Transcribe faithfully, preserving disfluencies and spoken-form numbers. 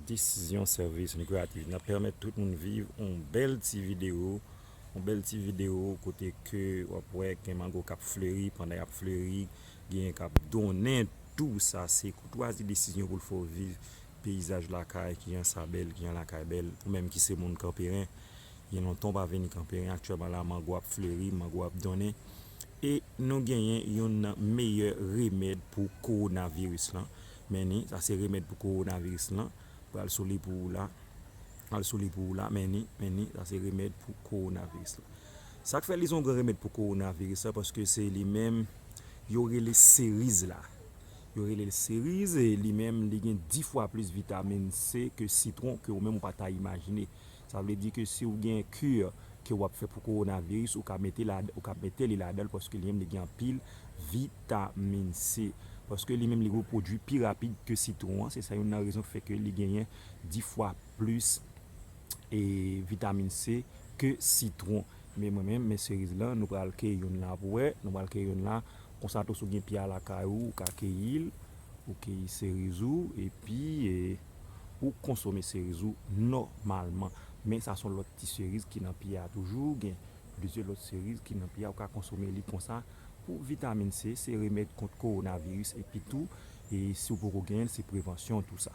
Desizyon Sèvis Recreative nan pèmèt tout moun viv yon bèl ti videyo, yon bèl ti videyo kote ke w ap wè gen mango k ap fleri, pandan y ap fleri, gen k ap donnen, tou sa se koutwazi desizyon pou l fè w viv peyizaj lakay, kijan sa bèl, kijan lakay bèl, ou menm ki se moun Kanperen, gen lontan w pa vini Kanperen, aktyèlman la mango ap fleri, mango ap donnen, e nou genyen youn nan meyè remèd pou kowonaviris lan. Men ni, sa se remèd pou kowonaviris lan. Pral sou li pou ou la. Pral sou li pou ou la. Men ni, men ni, sa se remèd pou kowonaviris lan. Sa k fè li se yon gran remèd pou kowonaviris lan, paske se li menm yo rele seriz la. Yo rele l seriz, e li menm li gen dis fwa plis vitamin C ke sitwon ke ou menm ou pa ta imajine. Sa vle di ke si w gen ki ke w ap fè pou kowonaviris, ou ka mete la, ou ka mete li ladan l paske li menm li gen anpil vitamin C. Paske li menm li repwodui pi rapid ke sitwon an. Se sa youn nan rezon ki fè ke li genyen dis fwa plis e vitamin C ke sitwon. Men mwen menm, men seriz lan, nou pral keye youn la pou wè. Nou pral keye youn la. Konsa tou, si w gen pye a lakay ou, ou ka keyi l. Ou keyi seriz ou, epi e, ou konsome seriz ou nòmalman. Men sa se yon lòt ti seriz ki nan pye a toujou. Gen plizyè lòt seriz ki nan pye a, ou ka konsome li konsa. Pou vitamin C, se remèd kont kowonaviris, epi tou, e si w poko genyen l, se prevansyon tou sa.